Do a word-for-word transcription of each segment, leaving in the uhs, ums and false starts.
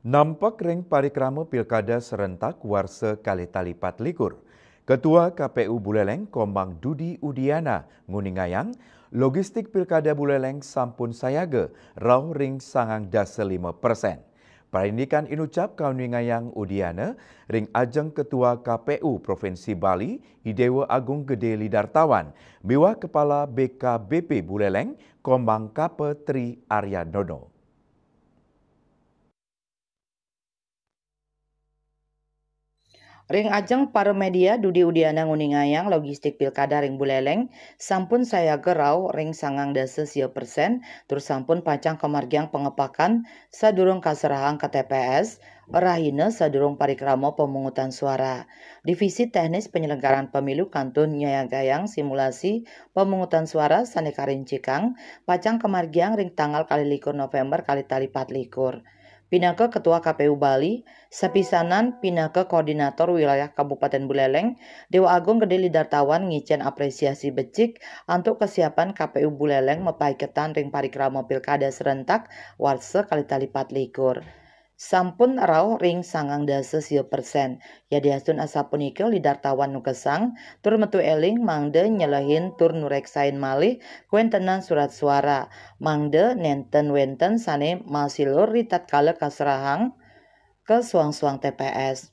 Nampek ring parikrama pilkada serentak warsa kalih tali pat likur, Ketua K P U Buleleng Komang Dudi Udiana nguningayang, logistik pilkada Buleleng sampun sayaga rauh ring sangang dasa lima persen. Parindikan inucap kauningayang Udiana ring ajeng Ketua K P U Provinsi Bali, I Dewa Agung Gede Lidartawan, miwah Kepala B K B P Buleleng, Komang Kapa Tri Arya Nono. Ring ajeng para media, Dudi Udiana nguningayang logistik pilkada ring Buleleng sampun sayaga rauh ring sangang dasa sia persen, tur sampun pacang kamargiang pangepakan sadurung kaserahang ka T P S, rahina sadurung parikrama pemungutan suara. Divisi Teknis Penyelenggaraan Pemilu kantun nyayagayang simulasi pemungutan suara sane karincikang pacang kamargiang ring tanggal kalih likur November kalih tali pat likur. Pinaka Ketua K P U Bali, sapisanan pinaka Koordinator Wilayah Kabupaten Buleleng, Dewa Agung Gede Lidartawan ngicen apresiasi becik antuk kesiapan K P U Buleleng mapaiketan ring parikrama pilkada serentak warsa kalih tali pat likur. Sampun rauh ring sangang dasa sia persen. Yadiastun asapunika, Lidartawan nukesang tur metu eling mangda nyelehin tur nureksain malih kawentenan surat suara, mangda nenten wenten sane masilur ritatkala kaserahang ka suang-suang T P S.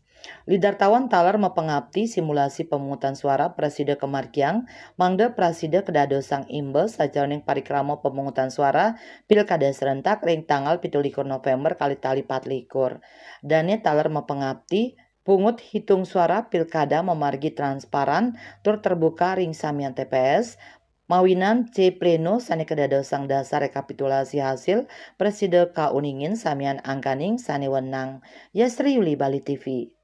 Lidartawan taler mapangapti simulasi pemungutan suara prasida kamargiang, mangda prasida kadadosang imbas sajeroning parikrama pemungutan suara pilkada serentak ring tanggal pitu likur November kalih tali pat likur. Dane taler mapangapti, pungut hitung suara pilkada mamargi transparan tur terbuka ring samian T P S, mawinan C Pleno sane kadadosang dasar rekapitulasi hasil prasida kauningin samian angganing sane wenang. Yasri Yuli, Bali T V.